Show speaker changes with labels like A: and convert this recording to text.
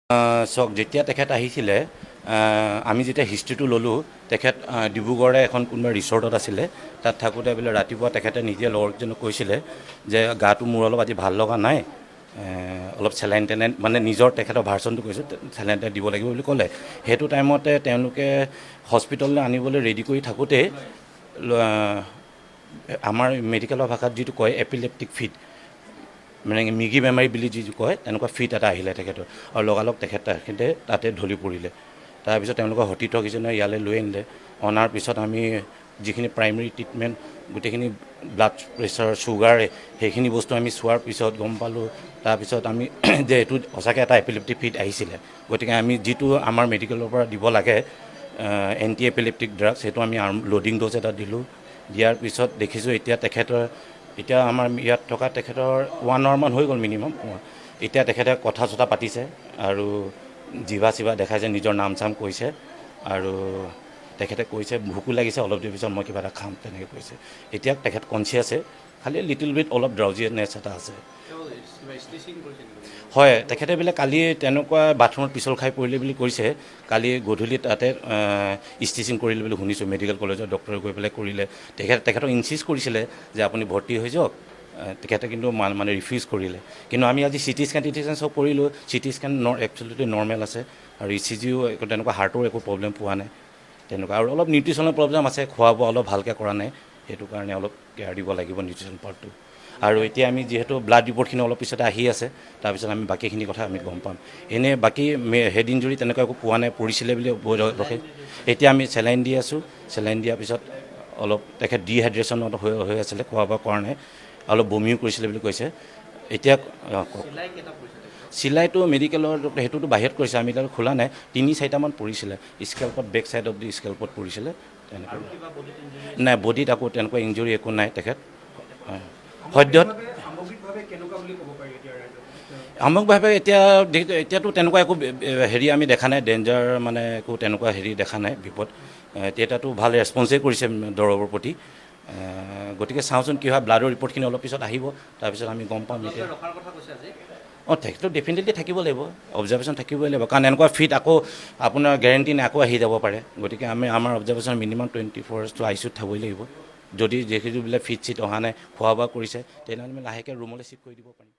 A: চাওক, যেতিয়া তেখেত আহিছিলে, আমি যেতিয়া হিষ্ট্ৰীটো ল'লোঁ, তেখেত ডিব্ৰুগড়ৰে এখন কোনোবা ৰিচৰ্টত আছিলে। তাত থাকোঁতে বোলে ৰাতিপুৱা তেখেতে নিজে লগৰজনক কৈছিলে যে গাটো মোৰ অলপ আজি ভাল লগা নাই, অলপ চেলাইন টেলাইন, মানে নিজৰ তেখেতৰ ভাৰ্চনটো কৈছোঁ, চেলাইন টেলাইন দিব লাগিব বুলি ক'লে। সেইটো টাইমতে তেওঁলোকে হস্পিটেললৈ আনিবলৈ ৰেডি কৰি থাকোঁতেই আমাৰ মেডিকেলৰ ভাষাত যিটো কয় এপিলেপ্টিক ফিট, মানে মৃগী বেমাৰী বুলি যিটো কয়, তেনেকুৱা ফিট এটা আহিলে তেখেতৰ আৰু লগালগ তেখেতে তাতে ঢলি পৰিলে। তাৰপিছত তেওঁলোকৰ সতীৰ্থকেইজনে ইয়ালৈ লৈ আনিলে। অনাৰ পিছত আমি যিখিনি প্ৰাইমেৰী ট্ৰিটমেণ্ট, গোটেইখিনি ব্লাড প্ৰেছাৰ, চুগাৰ, সেইখিনি বস্তু আমি চোৱাৰ পিছত গম পালোঁ তাৰপিছত আমি যে এইটো সঁচাকৈ এটা এপিলেপ্টিক ফিট আহিছিলে। গতিকে আমি যিটো আমাৰ মেডিকেলৰ পৰা দিব লাগে এণ্টি এপিলেপ্টিক ড্ৰাগছ, সেইটো আমি লোডিং ড'জ এটা দিলোঁ। দিয়াৰ পিছত দেখিছোঁ এতিয়া তেখেতৰ, এতিয়া আমাৰ ইয়াত থকা তেখেতৰ 1 আৱাৰমান হৈ গ'ল মিনিমাম। এতিয়া তেখেতে কথা চথা পাতিছে আৰু জিভা চিভা দেখাইছে, নিজৰ নাম চাম কৈছে আৰু তেখেতে কৈছে ভোকো লাগিছে, অলপ দেৰি পিছত মই কিবা এটা খাম, তেনেকৈ কৈছে। এতিয়া তেখেত কনচিয়াছে, খালি লিটিল বিট অলপ ড্ৰাউজিনেছ এটা আছে। হয়, তেখেতে বোলে কালি তেনেকুৱা বাথৰুমত পিছল খাই পৰিলে বুলি কৈছে। কালি গধূলি তাতে ষ্টিচিং কৰিলে বুলি শুনিছোঁ, মেডিকেল কলেজৰ ডক্টৰে গৈ পেলাই কৰিলে। তেখেতক ইনচিষ্ট কৰিছিলে যে আপুনি ভৰ্তি হৈ যাওক, তেখেতে কিন্তু মানে ৰিফিউজ কৰিলে। কিন্তু আমি আজি চিটি স্কেন টিটি স্কেন চব কৰিলোঁ, চিটি স্কেন এবচলিউটলি নৰ্মেল আছে আৰু ই চি জিও একো তেনেকুৱা হাৰ্টৰ একো প্ৰব্লেম পোৱা নাই তেনেকুৱা। আৰু অলপ নিউট্ৰিশ্যনেল প্ৰব্লেম আছে, খোৱা বোৱা অলপ ভালকৈ কৰা নাই, সেইটো কাৰণে অলপ কেয়াৰ দিব লাগিব নিউট্ৰিশ্যন পাৰ্টটো। আৰু এতিয়া আমি যিহেতু ব্লাড ৰিপৰ্টখিনি অলপ পিছতে আহি আছে, তাৰপিছত আমি বাকীখিনি কথা আমি গম পাম। এনেই বাকী হেড ইঞ্জুৰি তেনেকুৱা একো পোৱা নাই, পৰিছিলে বুলি। এতিয়া আমি চেলাইন দি আছোঁ। চেলাইন দিয়াৰ পিছত অলপ তেখেত ডিহাইড্ৰেশ্যনত হৈ আছিলে, খোৱা বোৱা কৰা নাই, অলপ বমিও কৰিছিলে বুলি কৈছে। এতিয়া চিলাইটো মেডিকেলৰ সেইটোতো বাহিৰত কৰিছে, আমি তাত খোলা নাই। 3-4টামান পৰিছিলে স্কেল্পত, বেক চাইড অফ the স্কেল্পত পৰিছিলে তেনেকুৱা। নাই, বডিত আকৌ তেনেকুৱা ইঞ্জুৰি একো নাই। তেখেত সদ্যত সামগ্ৰিকভাৱে এতিয়া এতিয়াতো তেনেকুৱা একো হেৰি আমি দেখা নাই, ডেঞ্জাৰ মানে একো তেনেকুৱা হেৰি দেখা নাই, বিপদ। এতিয়াতো ভাল ৰেচপন্সেই কৰিছে দৰৱৰ প্ৰতি। গতিকে চাওঁচোন কি হয়, ব্লাডৰ ৰিপৰ্টখিনি অলপ পিছত আহিব, তাৰপিছত আমি গম পাম। এতিয়া অঁ, তেখেতো ডেফিনেটলি থাকিব লাগিব, অবজাৰ্ভেশ্যন থাকিবই লাগিব, কাৰণ এনেকুৱা ফিট আকৌ আপোনাৰ গেৰেণ্টি নাই, আকৌ আহি যাব পাৰে। গতিকে আমি আমাৰ অবজাৰ্ভেশ্যন মিনিমাম 24 আৱাৰ্ছটো I C ইউত থ'বই লাগিব। যদি দেখিছোঁ বোলে ফিট চিট অহা নাই, খোৱা বোৱা কৰিছে, তেনেহ'লে আমি লাহেকৈ ৰুমলৈ চিফ্ট কৰি দিব পাৰিম।